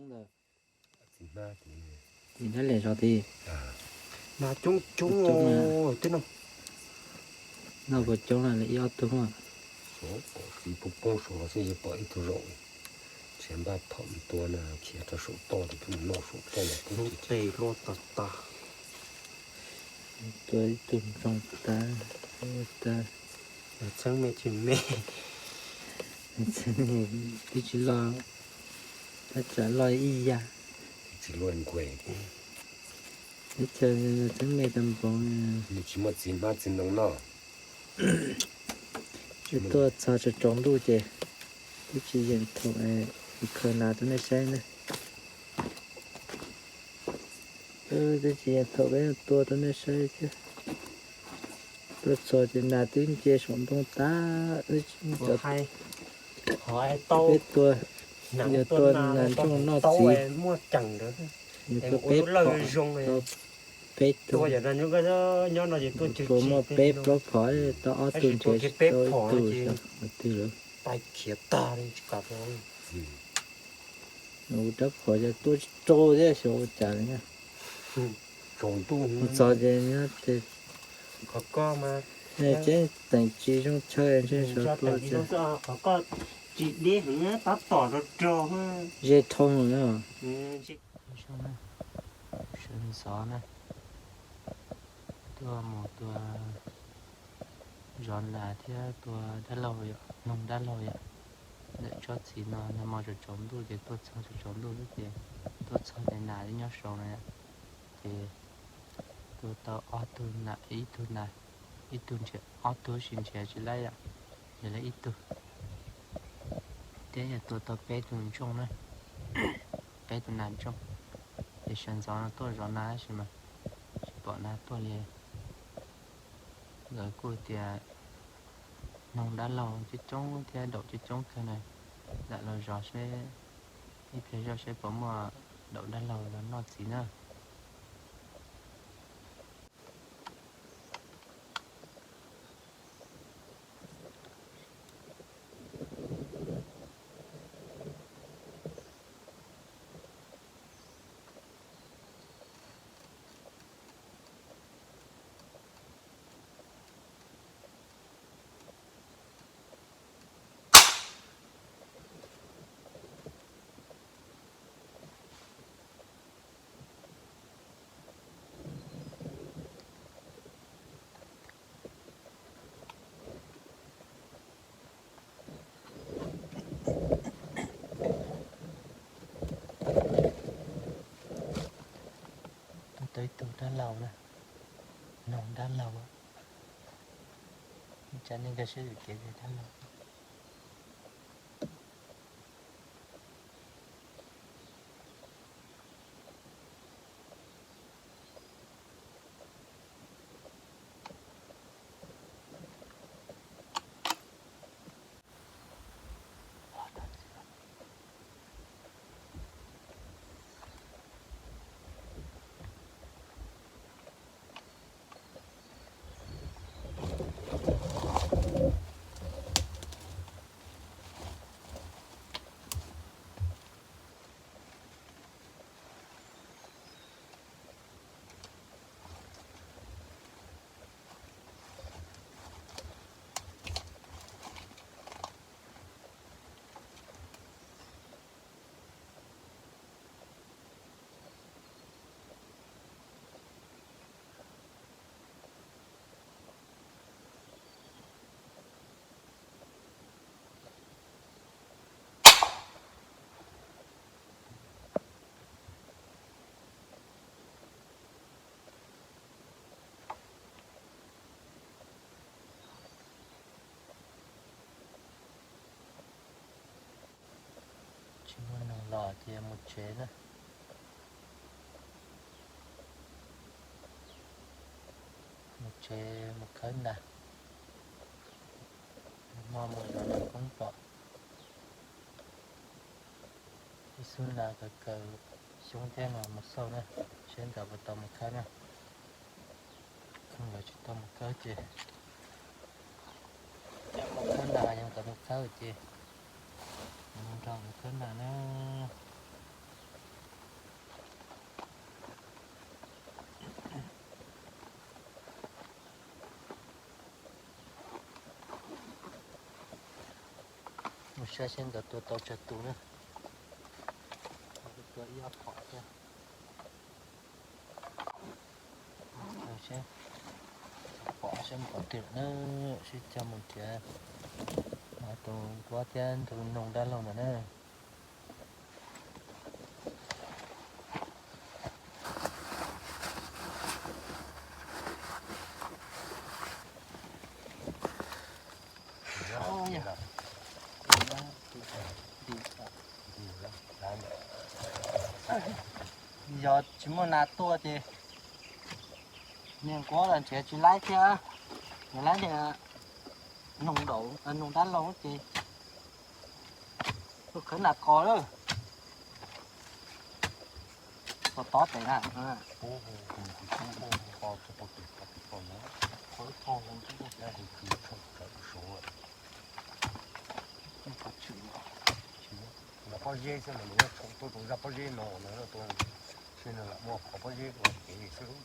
Txiv hmab, txiv hmab liam zog tid. Mas coob coob, twb no. Noj puas coob na, li ib ob tug. Pom txiv poob poob saud los xwb, yog pom ib tug zaum, ntshe npaj phom mus tua na, khiav rau saum toj, tus pheej mus noj saum toj los poob tes luaj tas tas. Tua ib tug ntsoog tas, tas. Txheeb me tsis me. Txheeb me twb tsis loj, tab tsam loj ib yam. Tsis loj nkuav. Teb chaws txheeb me tag npaum. Nws tsis muaj txiv hmab txiv ntoo noj. Tuaj txog tsaus tsaus ntuj ces twb tsis yeem thaum khaws nas rau nej saib na. Twb tsis yeem thaum peb tua rau nej saib thiab. Tuaj txog ces nas twb nce saum ntoo tas, wb tsis muaj cov. Peb tua, yog tua nas ntsoog noj txiv, yog tua peb phom, peb tua, tua muaj peb plaub phom, tau ob tug nrhiav tau ib tug xyov qhov twg lawm. Ua rab phom ces tua tsis raug thiab xyov ua cas li na. Mus txog ces nyob ces, tseeb teem tsis zoo chaw ntshe xyov tua. Qhov koj tsis deb heev, tab tom rau rau. Ze dhau na. Sawv ntxov na, tuaj mus tua zov nas thiab tua dab laug yom, noog dab laug yom. Ntawm tsob txiv no nag hmo tsaus tsaus ntuj ces tuaj txog tsaus tsaus ntuj xwb ces tuaj txog ces nas twb nyob saud no yom. Ces tua tau ob tug nas, ib tug nas, ib tug nrhiav, ob tug sis nrhiav tsis laiv yom, nrhiav lawm ib tug. Thiab yog tua tau peb tug ntsoog na, peb tug nas ntsoog. Ces sawv ntxov no tuaj zov nas tab sis mas tsis pom nas tuaj li. Nkawd kuj tias noog dab laug coob coob thiab daum coob coob kawg na, lam los zov seb ib pliag zoj seb puas muaj daum dab laug los noj txiv na. Tuaj tau ib tug dab laug na, noog dab laug. Tsam nej nkag siab yuam kev tias dab laug. Tsis muaj neeg los ces mus tsev na. Mus tsev mus khawb nas. Hmo mus zov nas poob pom ib xub nas kaws kaws xyoob thiab no mus xauj na, seb nkawd puas tau mus khawb na. Nkawd tsis tau mus khawb ces, yog mus khawb nas, yog nkawd mus khawb ces mus nrog nkawd khawb nas na. Saib seb nkawd tua tau tsawg tus na. Tua ib ob phom thiab. Seb, pom seb mus qhov twg lawm na. Sib cog mus nrhiav tus nquab thiab tus noog dab laug ntawd na. Yog tsis muaj nas tuaj ces niag nquab los nrhiav tsis laib thiab. Nrhiav laib niag noog dab laug ces tus khawv nas qos lawm. Tod tod tes na. Pob zeb xwb mas nws tshoob tuaj rau zaj pob zeb no na, tus tsheb no lam muaj qhov pob zeb ua kev xwb.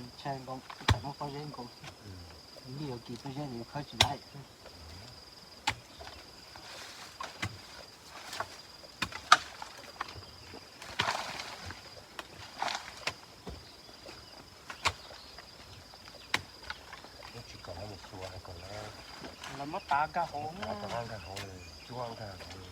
Ntshai nkaus, tsam muaj pob zeb nkaus xwb. Li yuav kis pob zeb nws khawb tsis laib. Tsis kom mus xyuas hais kom lawv muab tav nkag hauv, tav nkag hauv, cuab nkag hauv.